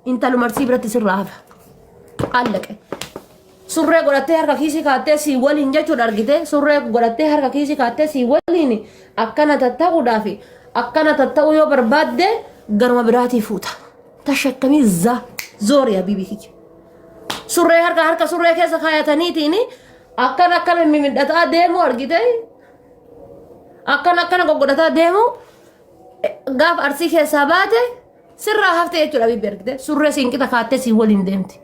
Intaluma Arsii biratti sirraa hafa. Allaqe. Surree godhattee harka kiisii kaattee sii waliin jechuudha argite. Surree godhattee harka kiisii kaattee sii waliin akkana tatta'uudhaaf akkana tatta'uu yoo barbaadde garuma biraatii fuuta. Tashakkamii za zoori habiibii kiyya. Surree harka harka surree keessa kaayataniitiin akkana akkana mimidhataa deemuu argite. Akkana akkana goggodhataa deemuu gaafa Arsii keessaa baate sirraa hafte jechuudha bibbi argite surree siin qixa kaattee siin waliin deemti.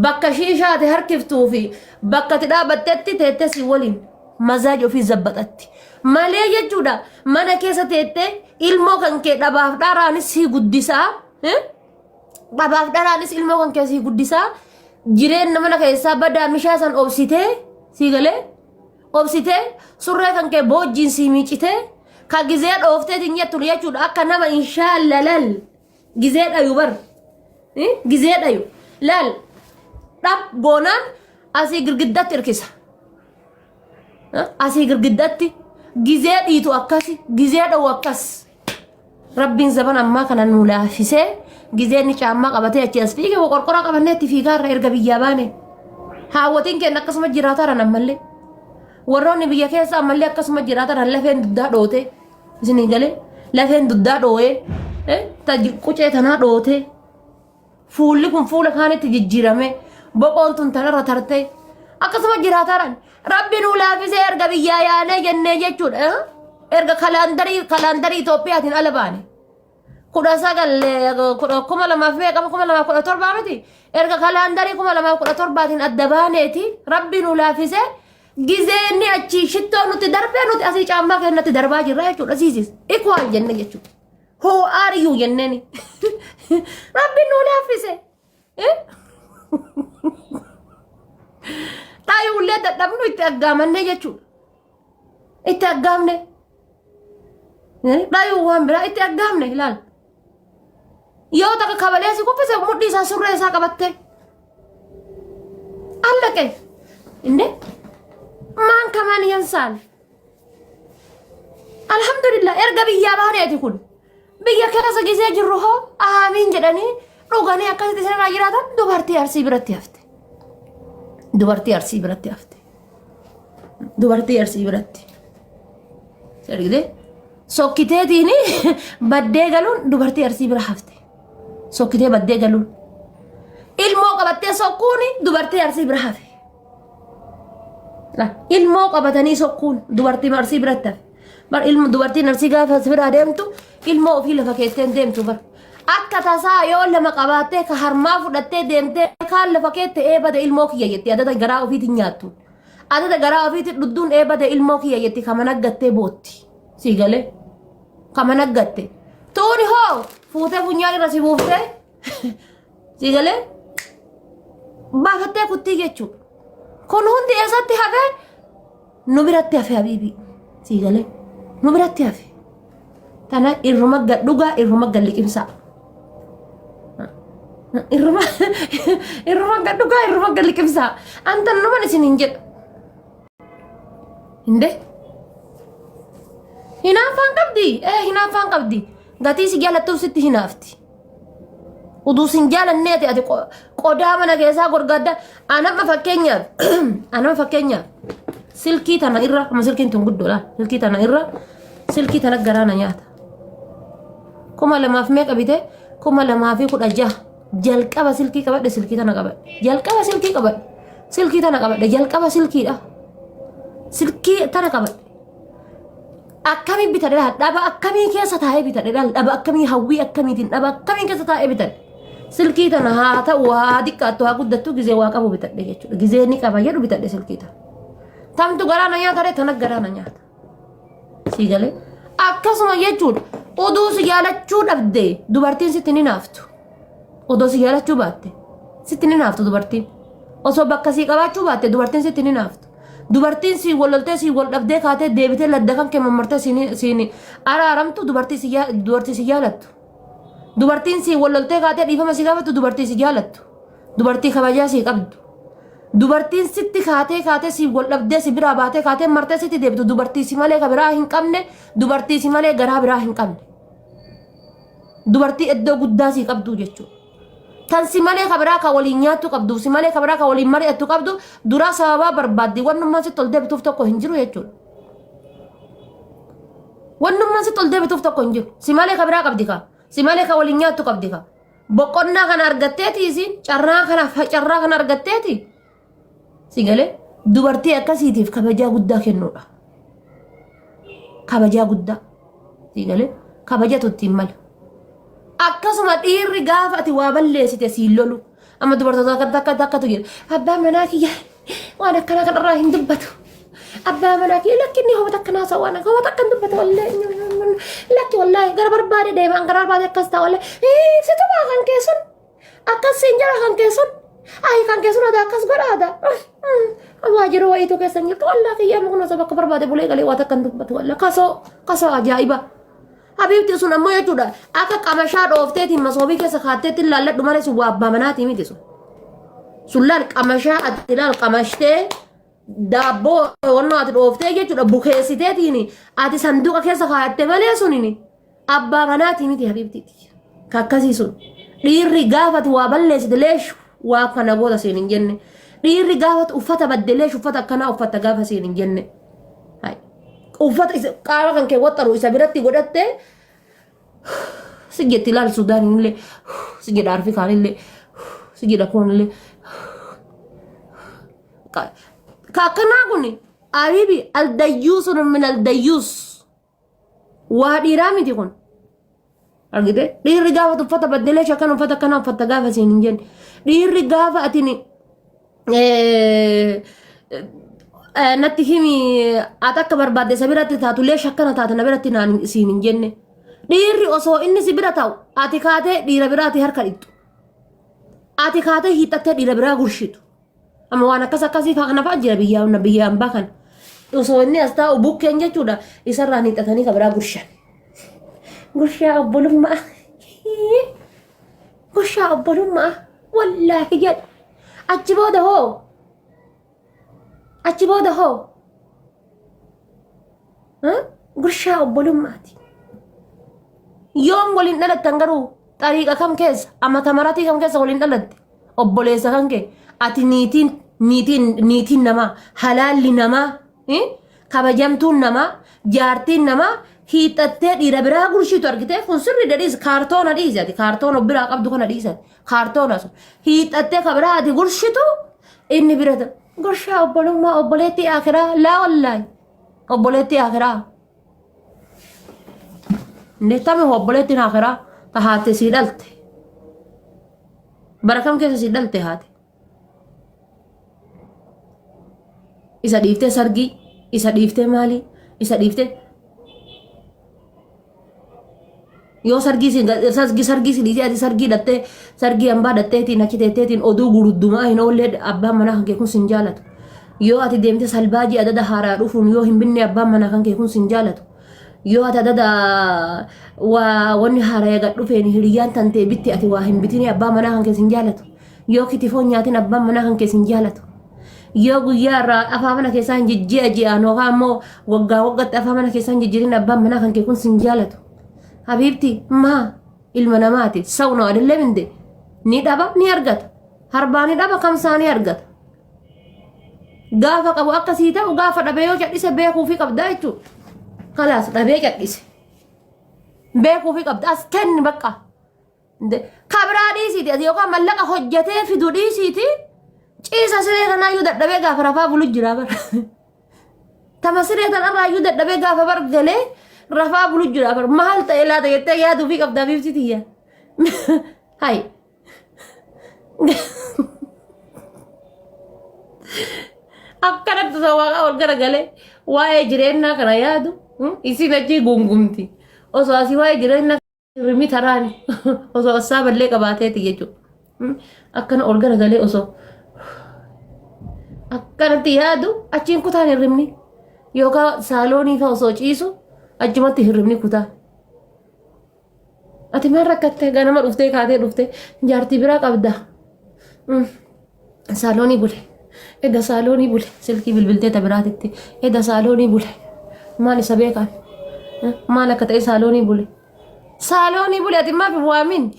Bakka shiishaate harkiftuu fi bakka ati dhaabattetti teettee siin waliin mazaaji ofii zabbaxatti. Malee jechuudha mana keessa teettee ilmoo kan kee dhabaaf dharaanis sii guddisaa. Dhabaaf dharaanis ilmoo kan kee sii guddisaa. Jireenya mana keessaa badaa mishaa san obsitee sii galee. Obsitee surree kan kee boojjiin sii miicitee ka gizee dhoofteetiin jettu jechuudha akka nama inshaalla lal gizee dhayu bar gizee dhayu lal dhab goonaan asii girgiddatti hirkisa asii girgiddatti gizee dhiitu akkasi gizee dhawu akkas. Rabbiin zaban ammaa kana nu laafisee gizee inni caammaa qabatee achi as fiige qorqoraa qabannee itti fiigaarra erga biyyaa baane. Haawwatiin keenya akkasuma jiraataran ammallee. Warroonni biyya keessa ammallee akkasuma jiraataran lafeen duddaa dhootee isinii galee lafeen duddaa dhoo'ee qucee tanaa dhootee Fuulli kun fuula kaanitti jijjiirame boqoon tun tanarra tartee akkasuma jiraataran rabbi nuu laafisee erga biyyaa yaanee jennee jechuudha. Erga kalaandarii kalaandarii Itoophiyaatiin ala baane. 19 kudha kuma lamaaf meeqa 2017 miti erga kalaandarii 2017n adda baaneeti rabbi nuu laafisee gizee inni achii shittoo nutti darbee nuti asii caammaa keenyatti darbaa jirra jechuudha siisis equal jenne jechuudha. Who are you jenneeni. Rabbi nuu laaffise. Xaayuullee dadhabnu itti aggaamannee jechuudha. Itti aggaamne. Dhayuu waan biraa itti aggaamne ilaal. Yoo takka kabalee si kuffise mudhii isaa surree isaa qabattee. Allaqe. Inde maan kamaan yansaan. Alhamdulillah erga biyyaa baaneeti kun. Biyya keessa gisee jirru hoo aamiin jedhanii dhuganii akkasitti isinirraa jiraatan dubartii Arsii biratti hafte. Dubartii Arsii biratti hafte. Dubartii Arsii biratti. Argitee? Sokkiteetiin baddee galuun dubartii Arsii bira hafte. Sokkitee baddee galuun. Ilmoo qabattee sokkuun dubartii Arsii bira hafe. Ilmoo qabatanii sokkuun dubartii Arsii biratti hafe. Bar ilmo dubartiin Arsii gaafa si biraa deemtu ilmoo ofii lafa keessee hin deemtu bar. Akka tasaa yoo lama qabaattee ka harmaa fudhattee deemtee kaan lafa keette ee bade ilmoo kiyya jetti adada garaa ofiitiin nyaattu. Adada garaa ofiitiin dhudduun ee bade ilmoo kiyya jetti kama naggattee bootti. Sii galee. Kama naggatte. Tuuni hoo fuutee funyaan irra si buuftee Sii galee baafattee kuttii jechuudha. Kun hundi eessatti hafe? Nu biratti hafe habiibii. Sii galee nu biratti hafe. Tana irruma gad dhugaa irruma gad liqimsaa. Irruma irruma gad dhugaa irruma gad liqimsaa. Antan numan isin hin jedhu. Hinde? Hinaaffaan qabdi. Ee hinaaffaan qabdi. Gatii si jaalattuuf sitti hinaafti. Uduu sin jaalannee ati ati qodaa mana keessaa gorgaadda. Anamma fakkeenyaaf anamma fakkeenyaaf silkii tana irra amma silkiin tun guddoodha. Silkii tana irra silkii tana garaa na nyaata. 2000 meeqa bite? 2016 jalqaba silkii qabadhe silkii tana qabadhe. Jalqaba silkii qabadhe. Silkii tana qabadhe jalqaba silkiidha. Silkii tana qabadhe. Akkamiin bitadhe laal dhaba akkamii keessa taa'ee bitadhe laal dhaba akkamii hawwii akkamiitiin dhaba akkamii keessa taa'ee bitadhe. Silkii tana haa ta'u haa xiqqaattu haa guddattu gizee waa qabu bitadhe jechuudha. Gizee ni qaba jedhu bitadhe silkii tana. Tamtu garaa na nyaata ree tana garaa na nyaata. Sii galee akkasuma jechuudha. Oduu si jaalachuu dhabde dubartiin sitti ni naaftu. Odoo si jaalachuu baatte sitti ni naaftu dubartiin. Osoo bakka sii qabaachuu baatte dubartiin sitti ni naaftu. Dubartiin siin wal loltee siin wal dhabdee kaatee deebitee ladda kan kee mammartee siin siin araaramtu dubartii si dubartii si jaalattu. Dubartiin siin wal loltee kaatee dhiifama si gaafattu dubartii si jaalattu. Dubartii kabajaa sii qabdu. Dubartiin sitti kaatee kaatee siin wal dhabdee si biraa baatee kaatee martee sitti deebitu dubartii si malee ka biraa hin qabne dubartii si malee garaa biraa hin qabne. Dubartii iddoo guddaa sii qabdu jechuudha. Tan si malee ka biraa ka waliin nyaattu qabdu, si malee ka biraa ka waliin mari'attu qabdu, duraa sababaa barbaaddi. Wannummaan sitti ol deebituuf tokko hin jiru jechuudha. Wannummaan sitti ol deebituuf tokko hin jiru. Si malee ka biraa qabdi ka. Si malee ka waliin nyaattu qabdi ka. Boqonnaa kana argatteeti isiin carraa kana carraa kana argatteeti. Si galee dubartii akkasiitiif kabajaa guddaa kennuudha. Kabajaa guddaa. Si galee kabajatu ittiin mala. Akkasuma dhiirri gaafa ati waa balleessite siin lolu. Amma dubartoota akka takka takkatu jira. Abbaan manaa kiyya waan akkanaa kanarraa hin dubbatu. Abbaa manaa kiyya lakki inni homa takka naasa waan homa takka hin dubbatu wallaahi. Lakki wallaahi gara barbaade deema gara barbaade akkas ta'a wallaahi. Situmaa kan keessan akkas siin jala kan keessan ayi kan keessan aadaa akkas godha aadaa. Waa jiru wayiitu keessan jirtu wallaahi kiyya amma kun osoo bakka barbaade bulee galee waa takka hin dubbatu wallaahi kasoo kasoo ajaa'iba. Habiibti sun ammoo jechuudha akka qamashaa dhoofteetiin masoobii keessa kaatteetti laalladhu malee sun waa abbaa manaatii miti sun. Sun laal qamashaa ati laal qamashtee daabboo wannoo ati dhooftee jechuudha bukeessiteetiin ati sanduuqa keessa kaayatte malee sunini abbaa manaatii miti habiibtiiti. Ka akkasii sun dhiirri gaafati waa balleessite leeshu waa kana goota siin hin jenne. Dhiirri gaafati uffata badde leeshu uffata akkanaa uffatta gaafa siin hin jenne. Hai. Uffata isa qaama kan kee waxxaru isa biratti godhatte si jetti ilaal Suudaaniin illee si jedha Afrikaan illee si jedha kun illee. Ka akkanaa kun abibi aldayyuusun min aldayyuus waa dhiiraa miti kun. Argite dhiirri gaafa uffata baddelee shakkan uffata akkanaa uffatta gaafa siin hin jenne dhiirri gaafa atini natti himi ati akka barbaadde isa biratti taatu leesh akkana taata na biratti naan siin hin jenne dhiirri osoo inni si bira ta'u ati kaatee dhiira biraati harka dhixxu ati kaatee hiixattee dhiira biraa gurshitu amma waan akkas akkasii faa kana fa'aa jira biyya biyya ambaa kana osoo inni as taa'u bukkeen jechuudha isarraan hiixatanii ka biraa gurshan gurshaa obbolummaa gurshaa obbolummaa wallaahi jedha achi booda hoo achi booda hoo gurshaa obbolummaati yoom waliin dhalattan garuu xariiqa kam keessa amata maratii kam keessa waliin dhalatte obboleessa kan kee ati niitiin niitiin niitiin namaa halaalli namaa kabajamtuun namaa jaartiin namaa hiixattee dhiira biraa gurshiitu argitee kun sirri dhiisi kaartoona dhiisi ati kaartoona of biraa qabdu kana dhiisi ati kaartoona sun hiixattee ka biraa ati gurshitu inni bira gurshaa obbolummaa obboleettii akiraa laa wallaahi obboleettii akiraa Indeettame obboleettiin akiraa ta haate sii dhalte bara kam keessa sii dhalte haate isa dhiiftee sargii isa dhiiftee maalii isa dhiiftee yoo sargii si sargii sargii si dhiisee ati sargii dhattee sargii hambaa dhatteetiin achi teetteetiin oduu guruddumaa hin oollee abbaan manaa kan kee kun sin jaalatu yoo ati deemte salbaajii adada haaraa dhufuun yoo hin binne abbaan manaa kan kee kun sin jaalatu yoo ati adada waa wanni haaraa gad dhufeen hiriyyaan tantee bitti ati waa hin bitini abbaan manaa kan kee sin jaalatu yoo kitifoon nyaatin abbaan manaa kan kee sin jaalatu yoo guyyaa irraa afaa mana keessaa hin jijji'a ji'aan yookaan immoo waggaa waggatti afaa mana keessaa hin jijjiirin abbaan manaa kan kee kun sin jaalatu. Habiibti maa ilma namaati sawna adillee minde ni dhaba ni argata harbaa ni dhaba kamsaa ni argata. Gaafa qabu akkasii ta'u gaafa dhabee yoo cadhise beekuufii qabdaa jechuudha. Kalaas dhabee cadhise beekuufii qabda as kenni bakka. Kabiraa dhiisiiti ati yookaan mallaqa hojjetee fidu dhiisiiti ciisa siree kanaayyuu dadhabee gaafa rafaa bulu jira bara. Tama siree tanarraayyuu dadhabee gaafa bar galee rafaa bulu jira bara maal ta'e laata jettee yaaduu fi qabdaa biifti tiyya. Hai. Akkanatti osoo waaqaa ol garagalee waa'ee jireenyaa kana yaadu isin achii gungumti. Osoo asii waa'ee jireenyaa Hirribni taraani osoo assaa ballee qabaateeti jechuudha. Akkana ol garagalee osoo akkanatti yaadu achiin kutaan hirribni yookaan saaloonii fa'a osoo ciisu achumatti hirribni kutaa. Ati maal rakkattee ganama dhuftee kaatee dhuftee jaartii biraa qabda. Saaloonii bule. Edda saaloonii bule. Silkii bilbiltee ta biraatitti. Edda saaloonii bule. Maal isa beekan? Maal akka ta'e saaloonii bule. Saaloonii bule ati maaf hin waamin?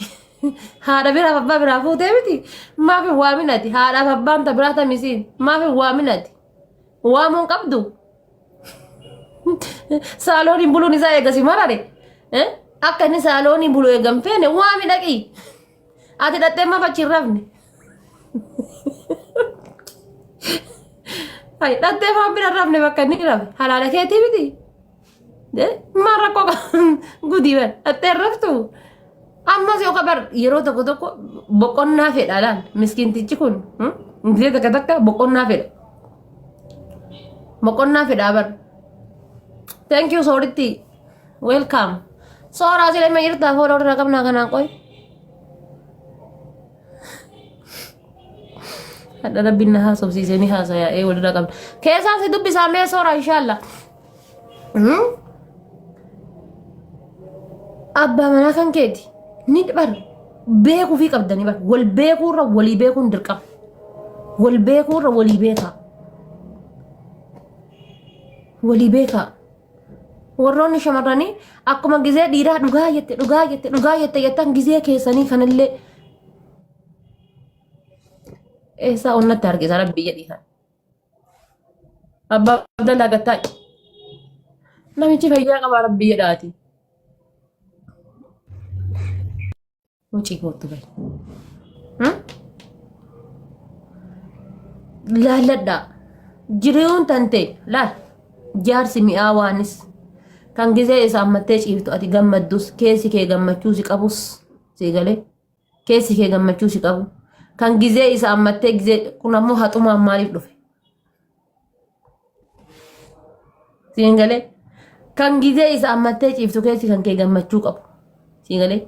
Haadha biraaf abbaa biraa fuutee miti. Maaf hin waamin ati? Haadhaaf abbaan ta biraa tamisiin. Maaf hin waamin ati? Waamuun qabdu. Saalooniin buluun isaa eegasi marare. Eh? Akka inni saaloonii bulu eegan feene waami dhaqi. Ati dhattee maaf achi hin rafne? Ay, dhattee maaf bira hin rafne bakka inni rafe? Halaala keetii miti. Maal rakkoo gudii bar dhattee hin raftu. Ammas yoo qabar yeroo tokko tokko boqonnaa fedha laal miskiintichi kun gisee takka takka boqonnaa fedha. Boqonnaa fedhaa bar. Thank you sooritti. Welcome. Sooraa sila ima jirtaa fuula irraa qabnaa kanaan qoy. Hadha rabbiin na haasofsiisee ni haasaya ee walirraa qabna. Keessaan si dubbisaa mee sooraa inshaalla. Abbaa manaa kan keeti ni bar beekuu fi qabdanii bar wal beekuurra walii beekuun dirqama. Wal beekuurra walii beekaa. Walii beekaa. Warroonni shamarranii akkuma gizee dhiiraa dhugaa jette dhugaa jette dhugaa jette jettan gizee keessanii kanallee eessaa onnatti harkisa rabbi jedhii kan. Abbaa Abdallaa gattaa namichi fayyaa qabaa rabbi jedhaati. Wucii koottu bahi. Laalladhaa. Jiruun tante laal jaarsi mi'aawaanis kan gizee isa ammattee ciiftu ati gammaddus keessi kee gammachuu si qabus si galee keessi kee gammachuu si qabu kan gizee isa ammattee gizee kun ammoo haxumaan maaliif dhufe Siin galee. Kan gizee isa ammattee ciiftu keessi kan kee gammachuu qabu. Siin galee.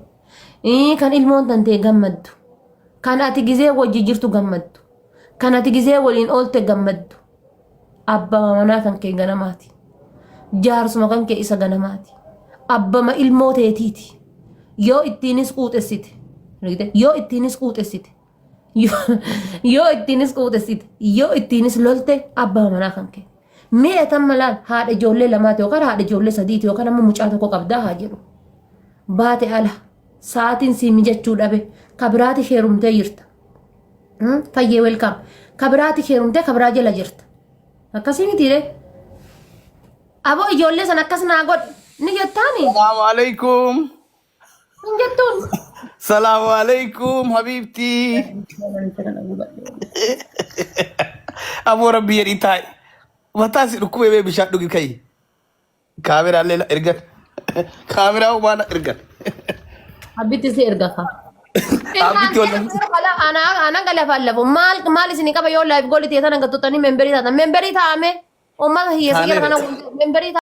Kan ilmoon tantee gammaddu. Kan ati gizee wajji jirtu gammaddu. Kan ati gizee waliin oolte gammaddu. Abbama manaa kan kee ganamaati. Jaarsuma kan kee isa ganamaati. Abbama ilmoo teetiiti. Yoo ittiinis quuxessite. Yoo ittiinis quuxessite. Yoo ittiinis quuxessite yoo ittiinis lolte abbaa manaa kan kee. Mee atan malaan haadha ijoollee lamaati yookaan haadha ijoollee sadiiti yookaan ammoo mucaa tokko qabdaa haa jedhu. Baate ala sa'aatiin sii mijachuu dhabe kabiraati heerumtee jirta. Fayyee welkaam kabiraati heerumtee kabiraa jala jirta. Akkasii mitiiree. Aboo ijoollee sana akkas naa godhi ni jettaani. Salaamu alaikum. Hin jettuun. Salaamu alaikum habiibtii. Aboo rabbi jedhii taa'i. Mataa si dhukkubee bee bishaan dhugi ka'i. Kaameraallee na ergan. Kaameraa homaa na ergan. Abbitti si erga ka. Abbitti wal Ana galafa lafu maal maal isin qaba yoo live goal ta'e sana gattottanii memberii taatan memberii taa'ame uummata hiyyeessa jala kana Taaneera. memberii.